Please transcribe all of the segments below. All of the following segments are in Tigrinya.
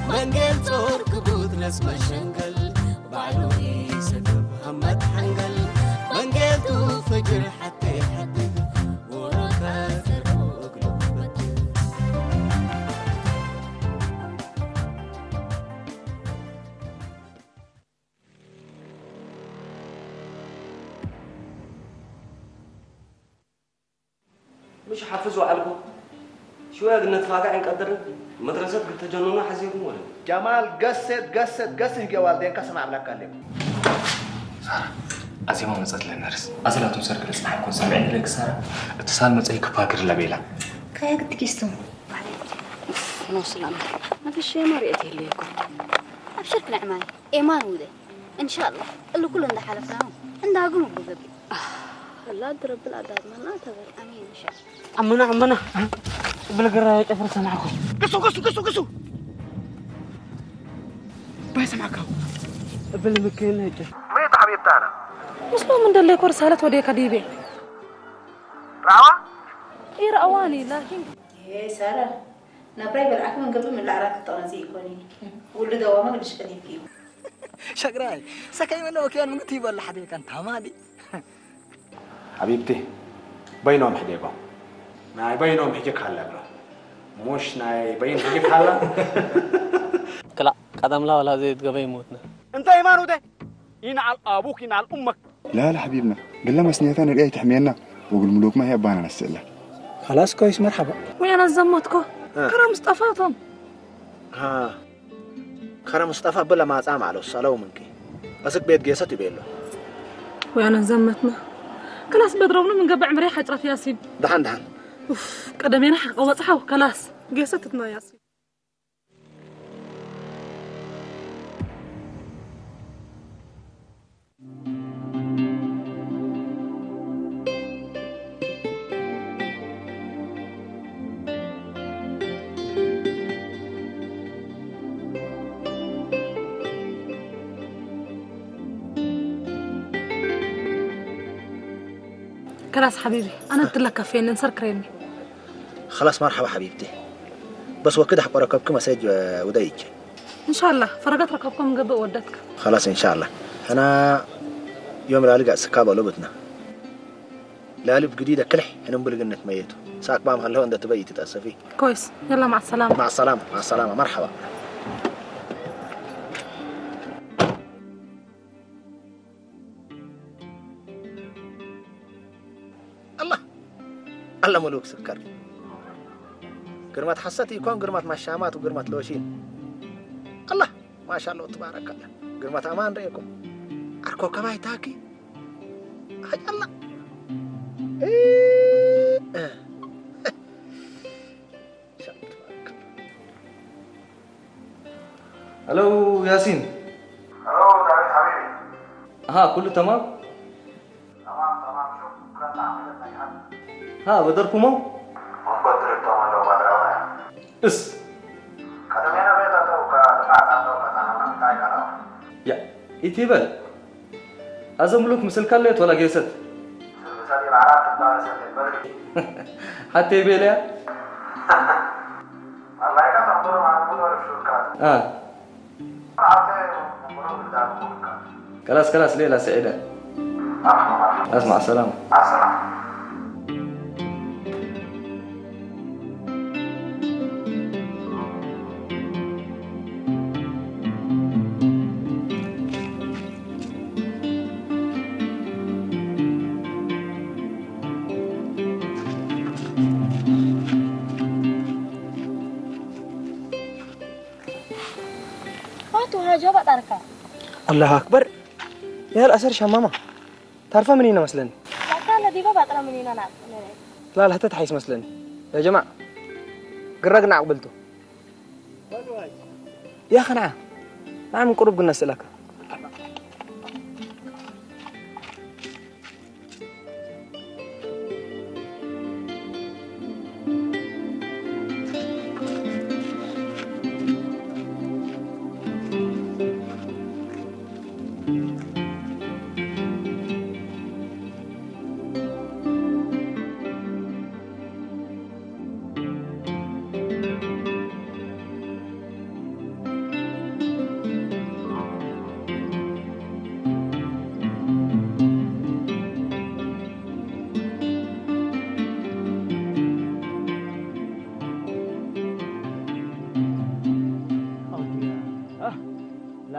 መንጌል ጾር ክቡት ነስ መሸንገል ባዕሉ ይሰግብ ሃማት ሓንገል መንጌል ቱ ፍጅር ሓቴ ሓድግ ወሮካ ሰርቦ እግሉ በትል مش حافظ وعلكم شوية قلنا تفاقع قدر مدرسة قلت جنونا حزيكم ولا جمال قست قست قست هجي والدين كسمع بلاك قال لكم ሳራ ኣዜማ መፀት ለነርስ ኣዘላቱን ሰርክ ልፅናሕኮን ሰምዕኒ ለክ ሳራ እቲ ሳል መፀይ ክፋግር ለቤላ ከየግድ ኪስቱም ኖስላም መፈሸ መርየት የለይኩም ኣብሽርክ ንዕማይ ኤማን ውደ እንሻላ እልኩል እንዳሓለፍና እንዳግኑ ብዘብ ولاد رب العداد من أتبر ኣሜን እንሻላ ኣመና ኣመና ብልግራ ጨፍር ሰማዕኩ قصوا قصوا قصوا قصوا ባይ ሰማዕካ እብል ምክን ነጭ ميت حبيبتانا ምስሎም እንደለይ ኮርሳለት ወዴካ ዲቤ رعوة ይረኣዋኒ ላኪን ይሄ ሳራ ናብራይ በልዓኪ መንገቢ ምላዕራ ክጠቐንዚ ይኮኒ ውሉ ደዋማ ግድሽ ከዲብኪ እዩ ሸግራይ ሰከይ መለ ወኪያን ምንግት ይበል ሓደ ከን ታማዲ ሓቢብቲ በይኖም ሕዴጎም ናይ በይኖም ሕጂ ካለ ብሎ ሙሽ ናይ በይን ሕጂ ካለ ክላእ ቀደምላ ወላ ዘይትገበ ይሞትና እንታይ ማኑተ ይንዓል ኣቡክ ይንዓል ኡመክ لا لا حبيبنا قلنا مسنيتنا رأي تحمينا وقول ملوك ما هي أبانا نسأله خلاص كويس مرحبا وين الزمتكو كرم مصطفى توم ከረ ሙስጠፋ ብለ ማጻ ማዕሎ ሰለው ምንኪ እስክ ቤት ጌሰት ይቤሎ وين الزمتنا كلاس بدرون من قبع مريحة رف ياسين دحن دحن اوف قدمينا حق وصحو كلاس ጌሰት ትኖ ያሲ كلاس حبيبي أنا تلك فين نسر كريمي خلاص مرحبا حبيبتي بس وكده حقرا كبك مسج ودايك إن شاء الله فرقت ركبكم قبل ودتك خلاص إن شاء الله أنا يوم لا لقى سكابة لبتنا لا لب جديدة كلح حنم بلقنة ميتو ساك بام هل هو أنت تبي تتأسفي كويس يلا مع السلامة مع السلامة مع السلامة مرحبا الله الله ملوك سكر ግርማት ሓሰት ይኮን ግርማት ማሻማት ግርማት ሎሽን الله ما شاء الله تبارك الله ግርማት ኣማን ርኤኩም ዓርኮ ከባይ ታኪ ሓጫላ هلو ياسين هلو داوود حبيبي ها كله تمام تمام تمام شوف كلنا عملتنا يا حبيبي ها بدركمو ونقدر التوم لو بدر اس كدمينا بيتا توكا دفعت عن توكا أنا من تايكا يا إتيبل هذا ملوك مثل كلت ولا جيست سلسلي بعرات تبارس البري حتى يبيليا الله يكتب دور مع المدرب شو كان اه عطيه مبروك دار مبروك خلاص خلاص ليلة سعيدة اسمع السلامة مع السلامة فاتو ها جواب أتاركا الله أكبر يا الأسر شمامة تعرفها منين مثلا لكن دي بابا ترى منين أنا لا لا هتتحيس مثلا يا جماعة قرقنا عقبلته يا خنعة نعم قرب قلنا سلك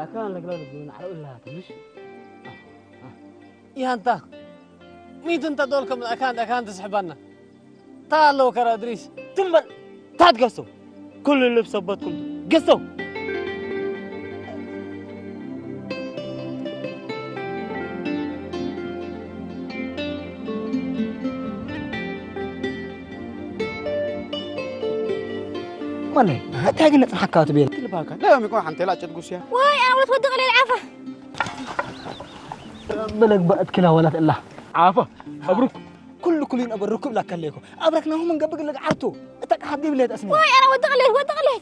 ኣካን ለግላ ልብን ዓረብ እላ ትንሽ። ያንታ ሚት እንተ ዶልከም ኣካን ኣካን ትስሕባና። ታሎ ከራ ድሪስ። ትም በል። ታት ገሶ። ኩሉ ልብ ሰበትኩም። ገሶ። ማለይ፣ እንታይ ግን ነጽንሓካ ትብል? ትልባካ። لا يوم يكون حنتي لا تشد قوسيا. واي، أنا ولد ودق لي العافة. በለግ በእት ክላ ወላት እላ። ዓፋ፣ ኣብሩክ። ኩሉ ኩሉ ይንበር ርኩብ ላከለይኮ። ኣብረክ ናሁ ምን ገብግ ለግ ዓርቱ። እታ ቃሓት ዲብ ሌት እስኒ። واي، أنا ودق لي، ودق لي.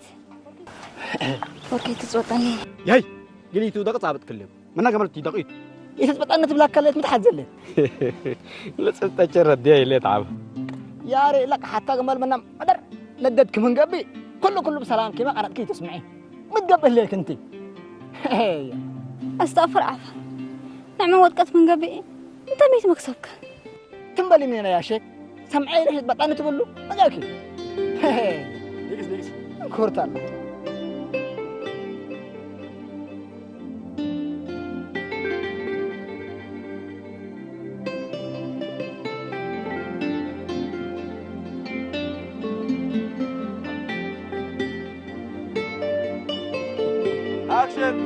ኦኬ፣ ትጽወጣኒ። ያይ፣ ግን ይቱ ደቅ ጻብጥ ክልም። ምና ገመል ቲ ደቂት። ይትጽበጣኒ ትብላ ከለት ምትሓት ዘለ። ለጽብጠ ቸረ ዲያ ይሌት ዓብ። ያሬ ለቅ ሓታ ገመል ምና መደር ነደድ ክምን ገቢ። ኩሉ ኩሉ ብሰላም ኪማ ቀረጥኪ ትስምዒ። ምትገብህ ሌክ እንቲ። أستغفر عفا. نعمة ودقت من قبي. أنت ميت مكسبك. ትም በል እምኔና ያሼ፣ ሰምዐ ኢለ ሂድ በጣኒ ትብሉ? መጋኪ። ንግስ፣ ንግስ። እንኮርታና። Action!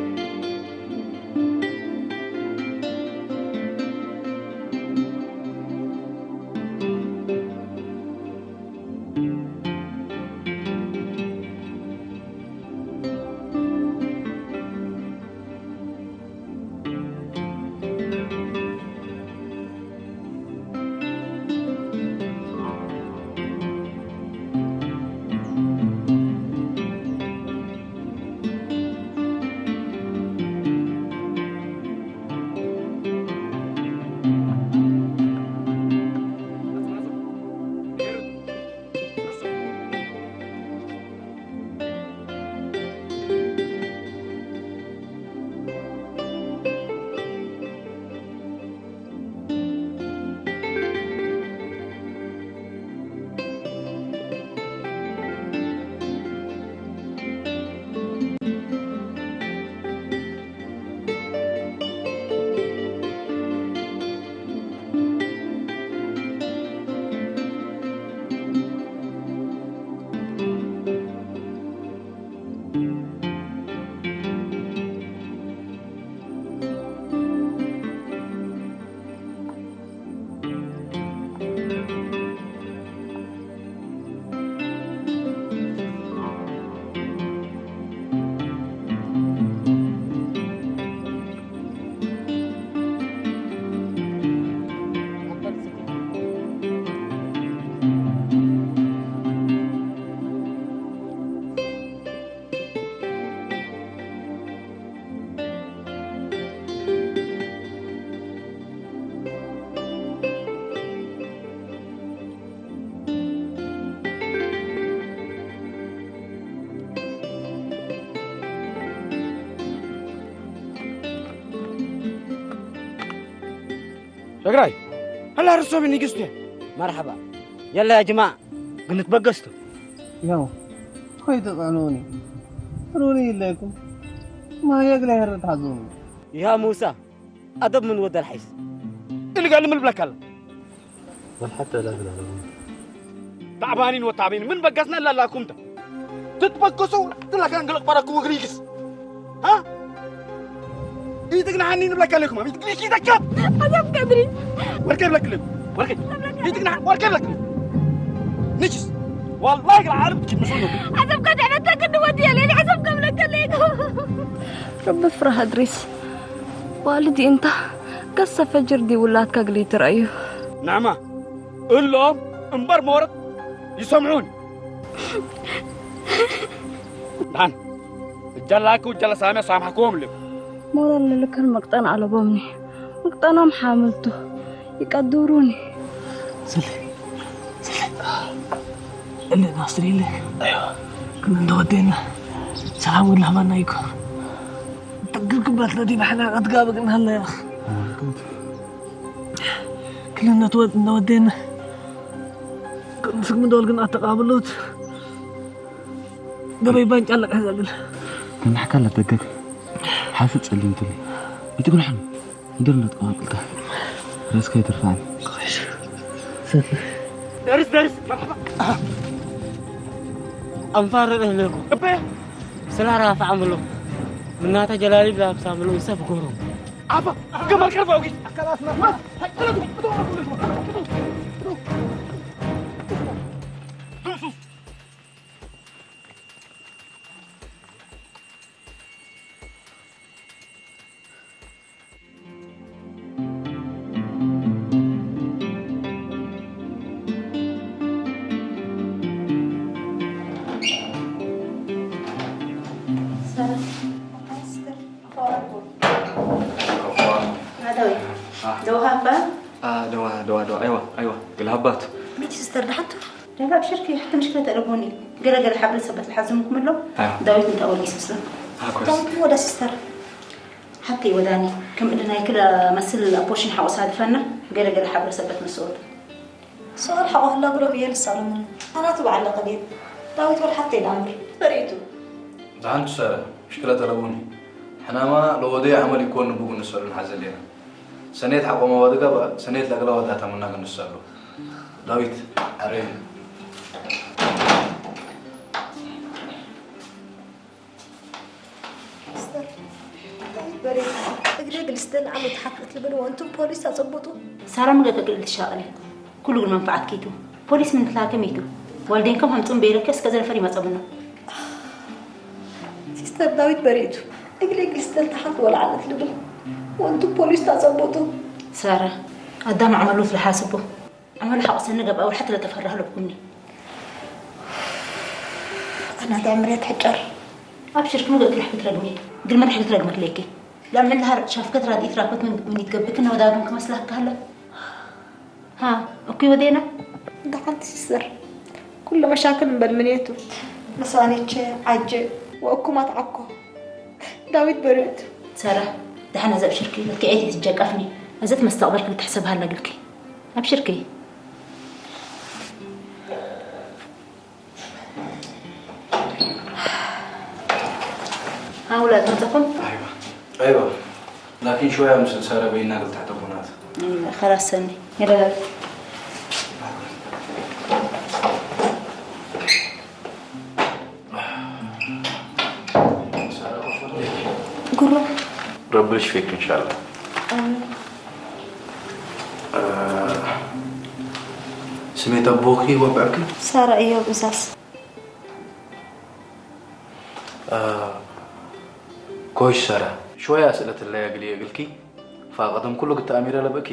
ትግራይ፣ هلا رسوم نيجستي. مرحبا. يلا يا جماعة، قلت بقستو. يو، خوي تطعنوني. روني إليكم. ما يقلع الرد حظوني. يا موسى، أدب من ود الحيس. اللي قال من البلاك هلا. والحتى لا، لا، لا. تعبانين وتعبين. من بقسنا لا، لا، كنت. ትትበገሱ ትላካ እንግልቕ ባራኩ ወግሪግስ። ሃ? ይትግናሃኒ ንብለካ ኣለኩም። ይትግናሃኒ ይተካ። عذاب قدري. ወርከ ብለክ ለኩ። ወርከ። ይትግናሃኒ ወርከ ብለክ ለኩ። ንችስ። والله العالم تجيب مسؤول. عذاب قدري. أنا تكن ودي لي عذاب قبلك ليكم. رب افرح أدريس. والدي أنت. قصة فجر دي ولاتك قليت رأيه. نعمة. እሎም እምበር መወረድ ይሰምዑን። ዳን እጃላኩ እጃላ ሳሚያ ሳምሕኩም ልብ። ሞራል ልልክን መቅጠን ኣለቦምኒ። መቅጠኖም ሓምልቱ ይቀድሩኒ። ስለ ስለ እለ ናስሪ እለ። ኣይዋ። ግን እንደ ወዴና ሰላም ግን ለማና ይኮ። ትግል ክበት ለዲ ባሕና ቀትጋብ ግን ሃለያ። ክልነት ወድ እንደ ወዴና ስግሚ ዶል ግን ኣተቃብሉት። ገበይ ባንጫ ኣለቀ ዘግል። ተናሕካ ለተገግ። ሓሰ ጸሊም ትብል። ኣይትጉልሓኒ። ምድር እንዳትቀማቅልካ። ራስካ ይትርፋኒ። ደርስ፣ ደርስ። ኣንፋር እህለኩ። እበ። ስላ ራፍዓ ምሎ። ምናተ ጀላሊ ብላ ብሳ ምሎ እንሰብ ጎሮ። ኣባ፣ ገመል ከርባ ወጊ። ሰላም። ኣደዊ። ደው ሃባ? ደዋ፣ ደዋ፣ ደዋ። ኣይዋ፣ ኣይዋ። ግል ሃባቱ። ሚቲ ሲስተር፣ ደሓንቱ? ደጋ ብሽርኪ፣ ሓንቲ ምሽክለ ተለቦኒ። ገለ ገለ ሓብረ ሰበት ዝሓዘምኩም ኣሎ። ኣይዋ። ዳዊት እንታ ወርጊስ ምስላ። ኣኮስ። ዳዊት ወደ ሲስተር። ሓተይ ወዳኒ፣ ከም እንዲ ናይ ክለ መስል ኣቦሽን ሓቆሳ ድፈና፣ ገለ ገለ ሓብረ ሰበት መስወቱ። ሰዋል ሓቆ ህላ ብሎ ብየ ልሳለሙን። ኣናቱ በዓል ለቐድየ። ዳዊት ወል ሓተይ ለኣምር። በሬቱ። ደሓንቱ ሰረ፣ ምሽክለ ተለቦኒ። ሕናማ ለወደይ ዓመል ይኮን ንቡጉ ንሰሉ ንሓዘ ሌና። ሰኔት ሓቆማ ወድጋ ባ-፣ ሰኔት ለግላ ወዳታ መናገ ንሰሉ። ዳዊት፣ ዓረየን። ሚስተር፣ በሬ፣ እግሬ ግልስትን ዓመት ሓፍት ልብል ወንቱም ፖሊስ ኣጸብጡ። ሳራ ምገ ከግል ትሻቀሊ። ኩሉ ግን መንፈዓት ኪቱ። ፖሊስ ምን ትላከም ይቱ። ዋልዴንከም ሃምጹም ቤለከ እስከ ዘልፈር ይመጸምና። ሲስተር ዳዊት በሬቱ፣ እግሬ ግልስትን ተሓት ወላ ዓመት ልብል ወንቱም ፖሊስ ታጸብጡ። ሳራ፣ ኣዳም ዓመሉ ትለሓስቦ። ኣመል ሓቕሰኒ ገብኣ ወርሓት ለተፈራህ ለብኩኒ። ኣና ተዕምርያ ትሕጨር። ኣብ ሽርክ ምግእ ትልሕ ክትረግሚ። ግን መድሕ ክትረግመት ለይኪ። ላም ዕላሃር ሻፍከት ራድኢት ራኮት ምን፣ ምን ይትገብክ ነወዳግም ክመስላክ ካለ። ሃ፣ እኩይ ወዴና? ደሓንቲ ሲስተር። ኩሉ መሻክል እምበል ምንየቱ። መሳኔቸ፣ ዓጀ፣ ወእኩማት ዓኮ። ዳዊት በርዮት። ሰራ፣ ደሓን ኣዛ ኣብ ሽርክ፣ ልክዔት ትጀቀፍኒ። ኣዘት መስተቕበል ክልትሕሰብ ሃላ ግልኪ። ኣብ ሽርክ። ኣውላድ መጸኹም? ኣይዋ። ኣይዋ። ላኪን ሸወያ ምስል ሰረ በይና ክልተ ተኮናት። እም፣ ኸላስ ሰኒ። ይረጋግ። ጉሮ። ረቢ ይሽፌክ ኢንሻላህ። ኣሜን። እ፣ ስሜት ኣቦኺ ወብዕኪ? ሳራ እዮብ እዛዝ። እ፣ ኮይሽ ሰራ። ሽወያ ስእለት እለያ ግልየ እግልኪ። ፋ ቀደም ኩሉ ግትኣሚረ ለበእኪ።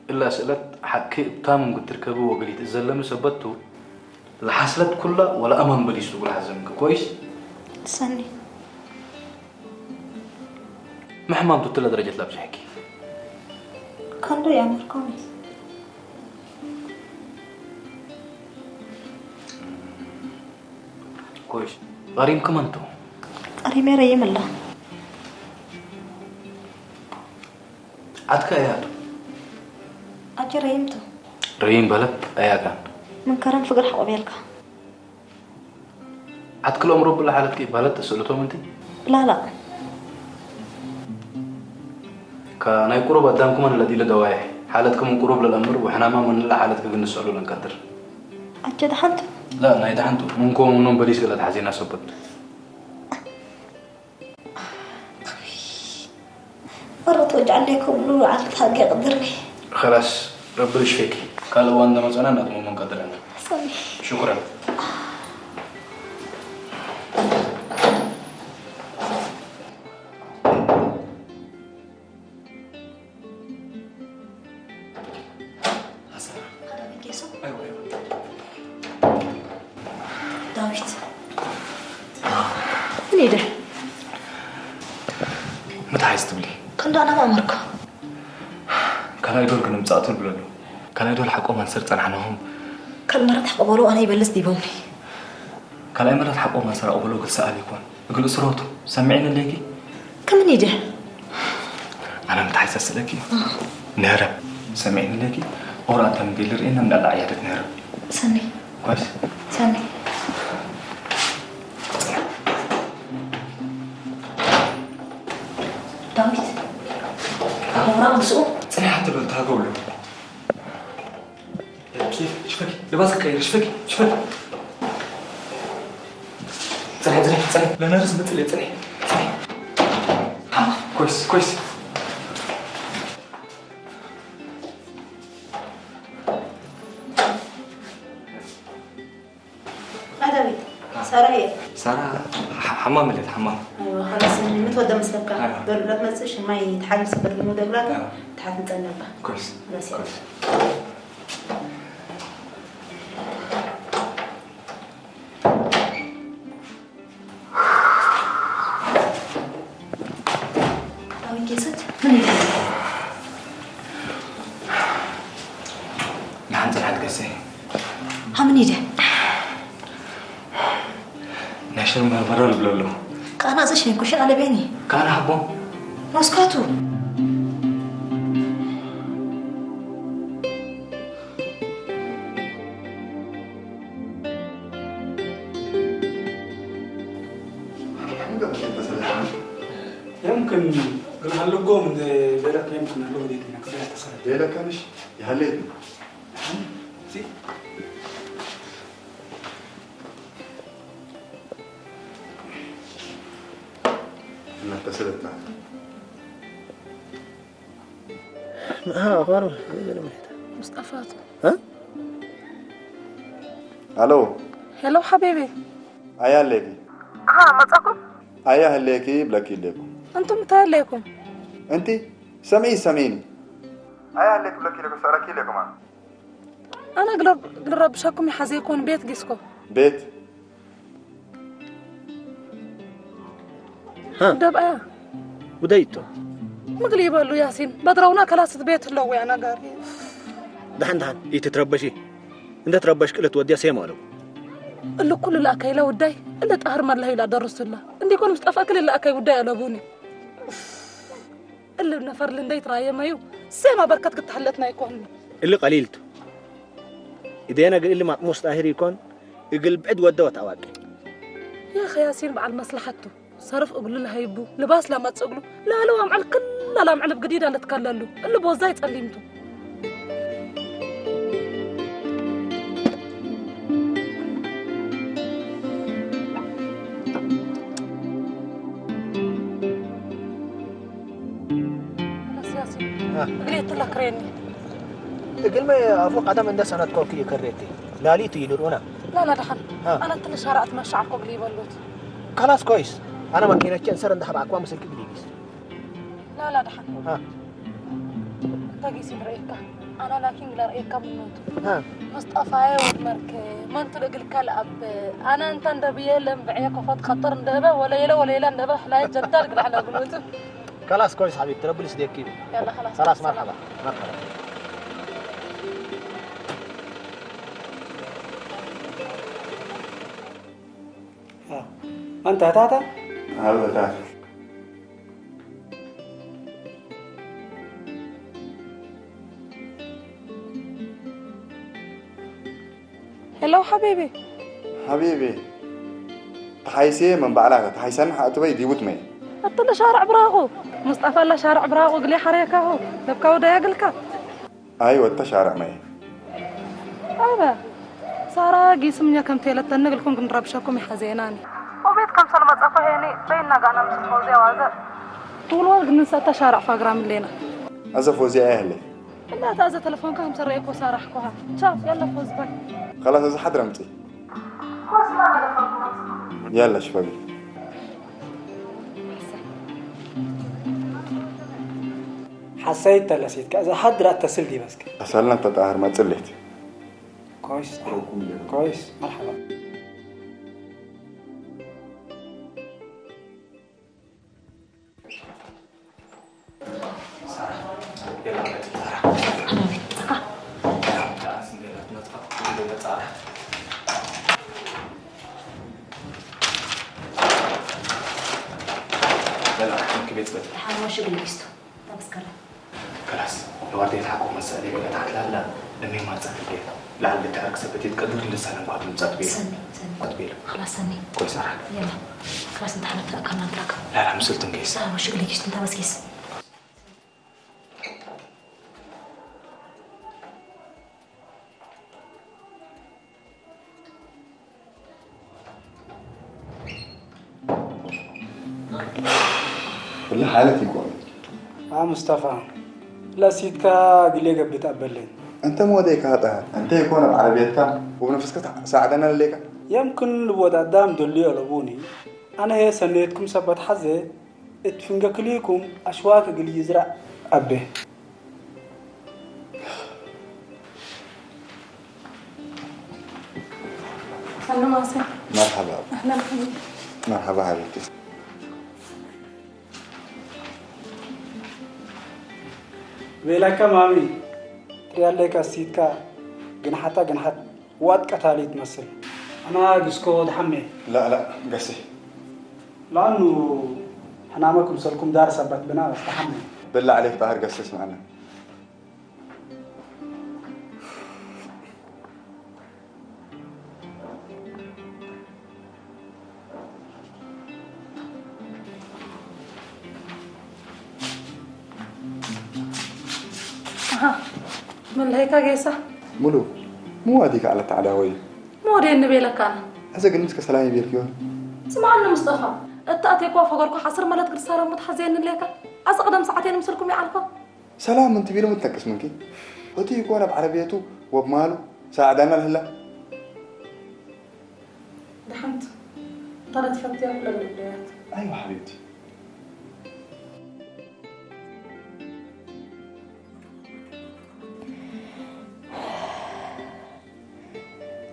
እላ ስእለት ሓቂ እብታምም ግትርከቢ ወግሊት እዘለሚ ሰበቱ። ለሓስለት ኩላ ወላ ኣማን በሊስ ትጉል ሓዘምኪ ኮይስ? ሰኒ። ምሕማም ትትለ ደረጀት ላብዝሕኪ። ከንዶ ያመርኮኒ። ኮይስ? ቐሪምኪ መንቶ? ቐሪሜ ረይም ኣላ። ዓድካ እያ ዶ? ኣጀ ረይምቶ። ረይም በለት ኣያጋን። ምን ከረም ፍቅር ሓቆቤልካ። ዓድክሎም ሮብ ብላ ሓለትኪ በለት ተስእልቶም እንቲ? ላላ። ከ ናይ ቁሩብ ኣዳምኩመን ለዲለ ደዋየ። ሓለትኩም ቁሩብ ለለምር ወሕናማ መንላ ሓለትኪ ግን ንስእሉ ለንቀድር። ኣጀ ደሓንቱ? ላ፣ ናይ ደሓንቱ። ምንኮ ምኖም በሊስ ገለ ተሓዜና ሰበት። መረጥ ወጅ ዓለይኩም ሉ ዓልት ሃገ ቅድርኒ። خلاص፣ ረቢ ይሽፌኪ። ካልእ እዋን እንደመጸና እናጥመሞ እንቀጥላለን። ሰሚ። ሽኩረን። ሓሰራ። ሓደ ጌሶ? ኣይዋ፣ ኣይዋ። ዳዊት። ምን ሄደ? ምትሓይስ ትብሊ? ከንዶ ኣና ማእመርኩ። ካልኣይ ዶል ግን ምጻእ ትብል ብለሉ። ካልኣይ ዶል ሓቆም ኣንሰር ጸናሕናሆም። ካልእ መረት ሓቆ በሎ ኣነ ይበልጽ ዲቦምኒ። ካልኣይ መረት ሓቆም ኣንሰር ኣቆ በሎ ግልሰኣል ይኮን። እግል እስሮቱ፣ ሰሚዕኒ ኣለኪ? ከምን ሂደ? ኣነ ምትሓይሰ ስለኪ። ነረብ፣ ሰሚዕኒ ኣለኪ? ኦራ እንተ ምቤል ርእና እንዳላ ዕያደት ነረብ። ሰኒ። ኳስ። ሰኒ። ልባስ ክቀይር ሽፈኪ ሽፈኪ። ጽንሒ ጽንሒ ጽንሒ ለነርስ ምጽል ጽንሒ ጽንሒ። ኮይስ ኮይስ። ኣዳዊት ሳራ እየ። ሳራ ሓማም እለት ሓማም። ኣይዋ፣ ኸላስ ምትወደ መስለካ። ኣይዋ። በሉ፣ እንዳትመጽእ ሽማይ ተሓልም ሰበት ግን ወደ ብላታ። ኣይዋ። ተሓት ንጸነባ። ኮይስ። ኸላስ እየ። ኮይስ። ዳዊት ጌሰት ምን ይላል? ንሓንቲ ሓንቲ ገሰ ሃምን ይደ ናይ ሽር መርመራ ልብሎ ኣለኹ። ቃና ዘሽን ኩሽ ኣለቤኒ። ቃና ኣቦ። ኖስካቱ። يمكن قلنا لكم بالك يمكن لو دي كده تصل. بالك مش يهلك. እናተሰለጥና። ኣኸባር። ሙስጠፋ። እ? ኣሎ። ሄሎ ሓቢቢ። ኣያ ኣለኪ። ኣሃ፣ መጻኹም? ኣያ ህለኪ ብለኪ ኣለኩም። እንቱም እንታይ ኣለኩም? እንቲ ሰምዒ ሰምዒኒ። ኣያ ህለኪ ብለኪ ኣለኩም፣ ሰረኪ ኣለኩም። ኣነ ግለብ-፣ ግልረብሸኩም ይሓዘ ይኮን ቤት ጊስኮ። ቤት? ሃ? ደብኣያ። ውደይቶ። ምግሊ ይበሉ ያሲን፣ በድረውና ከላስት ቤት ኣለዉ ያ ነገር። ደሓን ደሓን፣ ኢትትረበሺ። እንደ ትረበሽ ቅልት ወዲያ ሴም ኣለዉ። እልኩ ልላከይ ለውዳይ፣ እለ ጣህር መለህ ይላ ደርሱላ። እንዲኮን ምስ ጠፋክ ልላከይ ውዳይ ኣለቡኒ። እልብ ነፈር ልንደይ ትራየመዩ፣ ሴማ በርከት ክትሕለትና ይኮን። እሊ ቀሊልቱ። ኢደና ግን እሊ ማጥሙስ ጣሂር ይኮን፣ እግል ብዕድ ወደ ወታዋቂ። ያ ኸያሲን በዓል መስለሐቱ፣ ሰርፍ እግሉ ለሀይቡ፣ ልባስ ለመጽእ እግሉ፣ ለአለው አምዕል ክላ ለአምዕል ብግዲድ አለትከለሉ፣ እሊ ቦዛይ ጸሊምቱ። አ። እግሬ ትለክሬኒ። እግልመ አፉ ቀደም እንደ ሰነትኮ ክይከሬቲ። ላሊቱ ይልሩና። ላላ ደሓን። አ። አነ ትንሽ አራት መሻዕኮ እግል ይበሉት። ከላስ ኮይስ። አነ መኪነቼ እንሰር እንደ ሐባኳ ምስልክ እግል ይጊስ። ላላ ደሓን። አ። ተጊሲ ንርእየካ። ኣና ላኪን ግላ ርእየካ ምኖቱ። ሃ። ሙስጠፋየ ወድ መርከ፣ መንቱ ለግልካ ለኣበ። ኣና እንታ እንደብየ ለምብዕየ ከፎት ኸጥር እንደበ፣ ወለየለ ወለየለ እንደበ፣ ሕላየ ጀዳል ግላ ለግሉቱ። ከላስ ኮይስ ሓቢብ፣ ትረብልስ ደኪ። ያላ ከላስ። ከላስ መርሐባ፣ መርሐባ። አ፣ ኣንታ ታታ? ኣብ ታታ። ሄሎ ሓቢቢ። ሓቢቢ። ተሓይሴ መን ባዕላ ተሓይሰን ሓእትበይ ዲቡት መይ። ኣተለ ሻርዕ ብራቑ። ሙስጠፋ ኣላ ሻርዕ ብራቑ ግሌ ሓረየካኹ። ለብካ ወዳያ ግልካ። ኣይ ወጥተ ሻርዕ መይ። ኣበ ሳራ ጊስምኛ ከም ተየለተኒ ግልኩም ግን ረብሸኩም ይሓዘናኒ። ወቤት ከም ሰለመ ጸፋ ሄኒ በይና ጋና ምስ ፈውዝያ ዋዘ። ትውልወል ግን ንሰተ ሻርዕ ፋግራም ሌና። ኣዘ ፈውዝያ ያህለ። እናታ ኣዘ ተለፎንካ ከም ሰረየ ኮ ሳራሕ ኮሃ። ቻው ያለ ፈውዝ ባይ። خلاص ኣዘ ሓድረ ምጽ። ያለ ሽፈቢ። ሓሳይት ተለሲትካ እዛ ሓድራ ተስል ዲበስክ። ኣሳልና ተጣህር መጽሌት። ኮይስ። ኮይስ። መርሓባ። ደሓን ወሽ ግልጊስቱ ተመስከረ። ከላስ ንዋርዴ ተሓቆ መሰለ ገለ ታሕት ላላ እሜ ማጸት ቤት ላል ልትሐርክ ሰበት ይትቀዱት እንደሳለን ኳት ምጸት ቤት ሰኒ ሰኒ ኳት ቤት። خلاص ሰኒ። ኮይ ሰራ። የላ። خلاص እንተ ሓለፍት ኣካልና ንትረከብ። ላላ ምስል ትንጌስ። ሰራ ወሽ ግልጊስቱ እንተ በስጌስ። ብላ ሓለት ይኮኑ። ኣ ሙስጠፋ ለሲትካ ግሌ ገብት ኣበለኝ። እንተ ሞዴ ካጣ እንተ ይኮነ ብዓረብየትካ ወብነፍስካ ሳዕደና ለሌካ። የምክን ልቦት ኣዳም ደልዮ ኣለቡኒ። ኣነ ሄ ሰነየትኩም ሰባት ሓዘ እትፍንገክልይኩም ኣሽዋክ ግል ይዝራእ ኣቤ። ሰላም ዓሰል። መርሓባ። ኣህላን ሓቢቢ። መርሓባ ሓቢብቲ። ቤላካ ማሚ ትሪኣለይ ካሲትካ ግንሓታ ግንሓት ዋጥ ቀታሊ ትመስል። ኣና ግስኮ ድሓሜ። لا لا قسي. لأنه حنامكم سلكم دار سبت بنا بس تحمل. بالله عليك طاهر قسي اسمعنا. ኣሃ፣ መለይካ ጌሳ? ሙሉ፣ ምዋዲካ ኣለ ተዓዳወይ። ምወደየኒ ቤለካ ኣነ። ሕዚ ግን ምስከ ሰላም ይቤልክዮ። ስምዓኒ ሙስጠፋ፣ እታ ኣቴኳ ፈገርኩ ሓስር መለት ግርሳራ ሙት ሓዘየኒ ለካ። ኣዚ ቀደም ሰዓት የን ምስልኩም ይዓልኮ። ሰላም እንትቢሉ ምትነቅስ ምንኪ። እቲ ይኮነ ብዓረብየቱ ወብማሉ ሳዕዳና ልህላ። دحنت طلعت فتية كل البدايات. أيوة حبيبتي.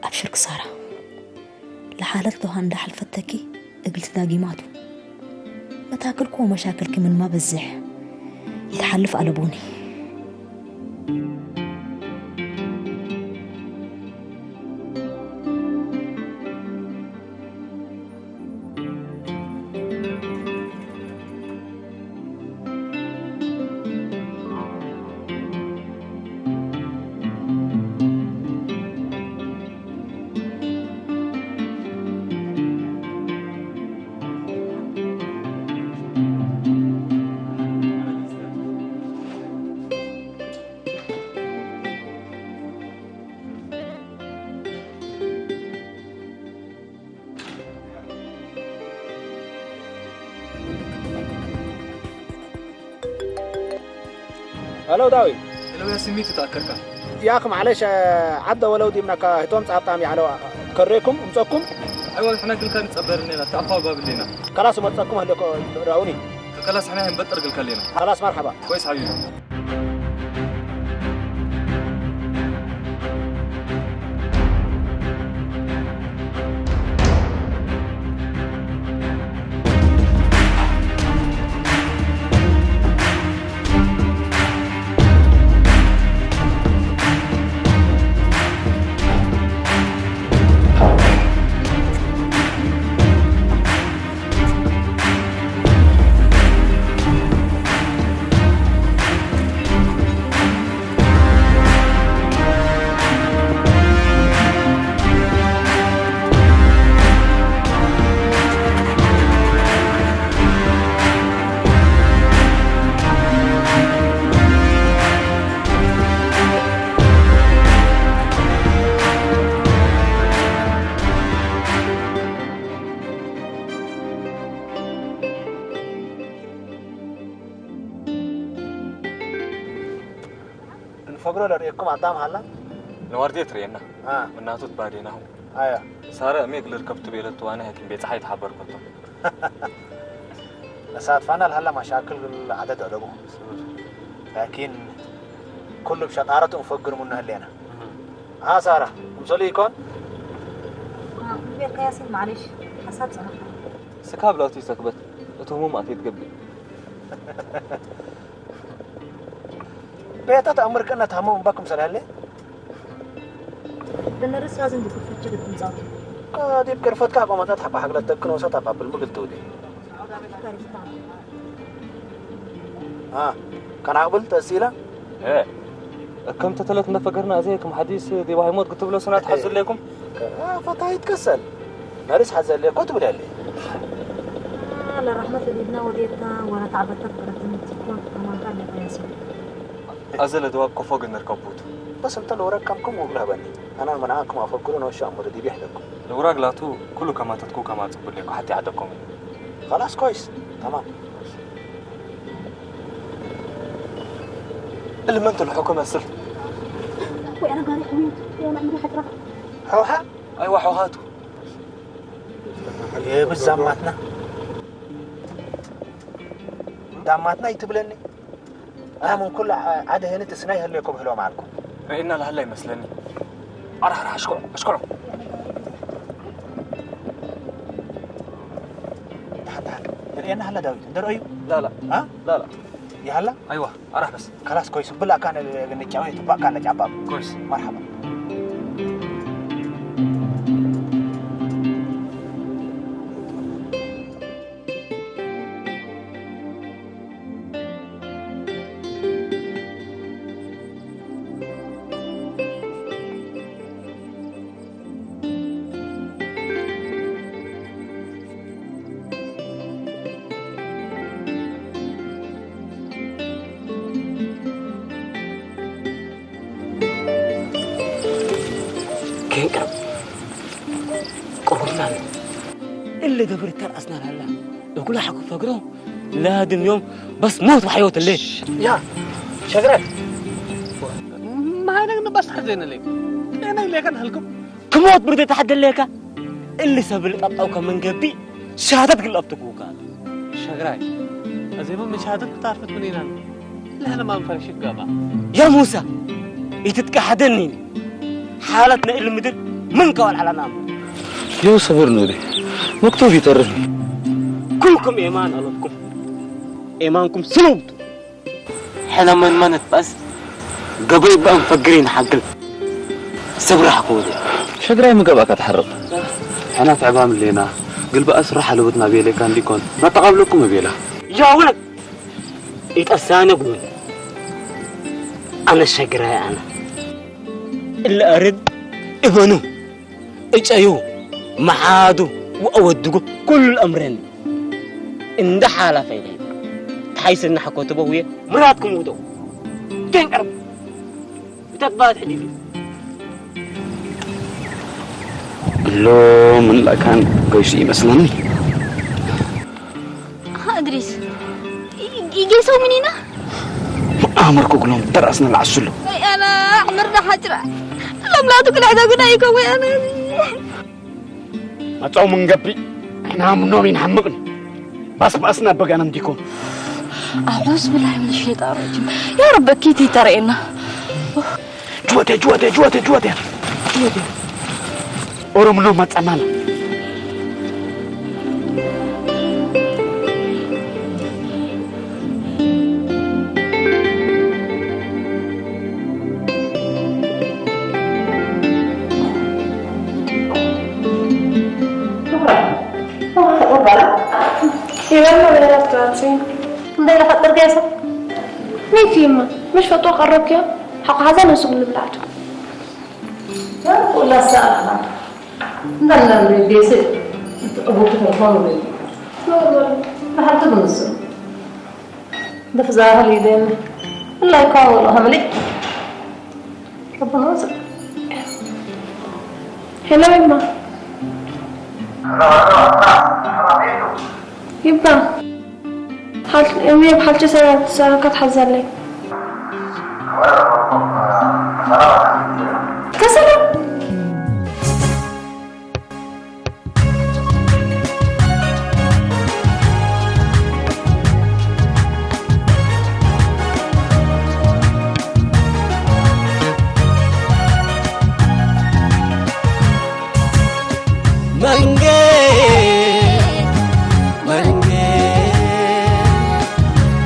أبشر كسارة. لحالة لها عند حلفتك قلت داقي ماتوا. متاكلكو ومشاكلك من ما بزح. يتحلف على بوني. هلو داوي. هلو يا سميتو تأكركا. يا أخ معلش، آه، عدى ولو دي منك، آه، هتوم صعب طعم يعلو، آه، كريكم، أمسككم. أيوة، إحنا قل كان نتصبر لنا، تأخوا باب لنا. خلاص، أمسككم هلكو راوني. خلاص، إحنا هنبطر قل كلنا. خلاص، مرحبا. كويس حبيبي. እንፈግሮ ለርእየኩም ኣዳም ሃላ? ንዋርድየ ትርእየና። አ። እናቱ ትባዴናሁ። ኣያ። ሳረ እሜ እግል ርከብ ትቤለቱ ኣነ ሐኪም ቤት ፀሓይ ተሓበርኩቶ። እሳት ፋና ለሃላ ማሻክል ዓደድ ዕደቡ። ላኪን ኩሉ ብሸጣረቱ እንፈግር ሙና ህሌና። አ ሳራ፣ እምሰሉ ይኮን? አ፣ ቤት ከያሲን ማዕሌሽ፣ ሓሳብ ጸናሕ። ስካብ ላቱ ይሰክበት፣ እቱ ህሙም ኣትየት ገብእ። ቤታ ተኣምር ቀና ታሞ እምባኩም ሰላለ። ብንርስ ራዝን ድኩፍች ግጥምጻቱ። ዲብ ቅርፈትካ ቆመጣት ሓባ ሓግለት ተክኖ ሰት ኣባብል ምግል ትውዲ። አ፣ ከናቅብል ተሲላ። እ፣ ከም ተተለት ነፈገርና እዜ ከም ሓዲስ ዲባ ሃይሞት ክትብሎ ስናት ሓዝለይኩም። ፈታ ይትከሰል። መሪስ ሓዘለ እኮ ትብል ያለ። ለራሕመት ለዲድና ወዴታ ወላ ተዓበተ ፍቅረትን ትኮን ከማንካ ለቀያሰ። ኣዘ ለደዋብ ኮፎ ግን ነርከቡት። በስ እንተ ለወረድ ከምኩም ውግላ በኒ። ኣና መናኣኩም ኣፈግሩ ነው ሻሙ ለዲብ ይሕደኩም። ለውራግ ላቱ ኩሉ ከማተትኩ ከማጽቡ ለኩ ሓቲ ዓደኩም። خلاص كويس. تمام. اللي ما انت الحكومة سر. وأنا قاري حميد، يا نعم، حتى حوحة؟ أيوة، حوحاتو. إيه، بس زعماتنا. زعماتنا يتبلني. أنا من كل ع-، عاد هنا تسناي هليكم هلو معكم. إيه، إنا لهلا يمسلني. أرح، أرح، أشكر، أشكره. تعال، تعال. رأينا هلا داوود. ده رأيه؟ لا، لا. ها؟ لا، لا. يا هلا؟ أيوة، أرح بس. خلاص، كويس. بلا كان نجاوي، تبقى كان نجابا. كويس. مرحبا. كان كان قربنا. اللي دبر الترأسنا لا لا. يقول حكوا فقرهم. لا دم يوم بس موت وحيوت الليل. يا شقرة. ما هذا بس حزين لي. أنا اللي كان هلكم. ክሞት ብርደ ተሓደለካ እሊ ሰብ ልጠብጠው ከም መንገቢ ሻሃደት ግልጠብ ትጉጋ። ሸግራይ፣ እዚ ምን ሻሃደት ብታርፍት ምን ኢና? ለህነ ማንፈር ሽጋባ። يا موسى يتتكحدني حالتنا اللي مدر من قوال على نام. يو صبر نوري، مكتوب يترفني. كلكم إيمان عليكم، إيمانكم سلوبتو. ሕነ መን መን እትበስ ገበይ በእም ፈግሪ ንሓግል ስብራሕ ክውል። ሸግራይ ምገባካ ትሓርቕ። ሕና ትዕባም ሌና ግልባእ ስራሕ ኣለቦትና ቤሌካ እንዲኮን ናተቓብለኩም ቤላ። يا ولد يتأسانك من أنا شقراي أنا اللي أرد ابنه እጨዩ መሓዱ ወወድጉ ኩሉ ኣምረኒ እንዳ ሓላፈ ይለይ ተሓይስና ሕኮ ትበውየ ምራትኩም ውደው ደንቀርብ ብተግባት ሕዲሉ ሎ ምን ለካን ገይሱ ይመስለኒ ها أدريس يجيسو منينا أمر كوكلهم درسنا العسل أنا أمر ده حجرة لم لا تكل عدا قنا يكوي أنا መጻው ምን ገቢ ሕና ምኖም ይንሓምቕን ባስባስና በጋና እንዲኮን أعوذ بالله من الشيطان الرجيم يا رب أكيد يترئنا ጅወቴ ጅወቴ ጅወቴ ጅወቴ ኦሮምኖ መጸናና ይበል ነው ሌላ ትራንሲን እንደ ለፈጥር ገሰ ሜት ይማ مش ፈጥሮ ቀረብኪያ ሓቆ ሓዛ ነሱ ብልብላቱ ቁላ ሰዓት እንዳለ ቤት እቡክ ተርፎ ነው በሓልቱ ብምስሉ ብፍዛህል ይደን እላይ ካወሎ ሃምሊ ربنا يرزق. هلا يما. يما. حال امي بحالتي سنة سنة كانت حزلي. كسر. መንጌ መንጌ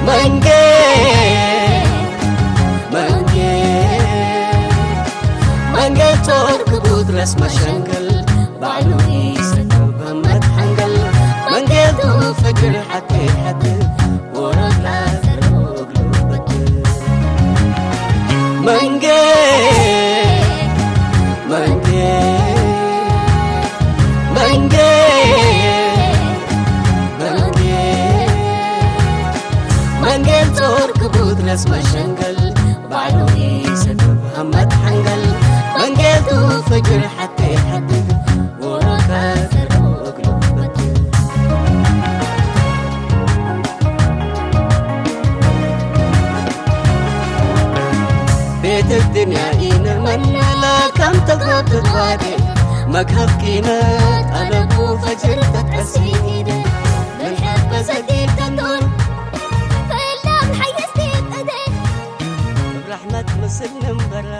መንጌ መንጌ መንጌ ጾር ክቡት ረስ መሸንገል ባዕሉ ይሰከብ በመት ሓንገል መንጌቱ ፍቅር ሓቂ ሓቂ ወረዳ ዘረወግሉ በትር መንጌ መንጌ መንጌ መንጌ መንጌ ጾር ክቡት ረስ መሸንገል ባዕሉ ይሰከብ በመት ሓንገል መንጌቱ ፍቅር ሓቂ ሓቂ ወረዳ ዘረወግሉ በትር ኣካብ ቂመት ኣለቡ ፈጅር ተትቀሲደ ምልሐት በዘጊብ ተንዶር ፈላም ሓየስቲ ቀደ ብራሕመት ምስል ንንበራ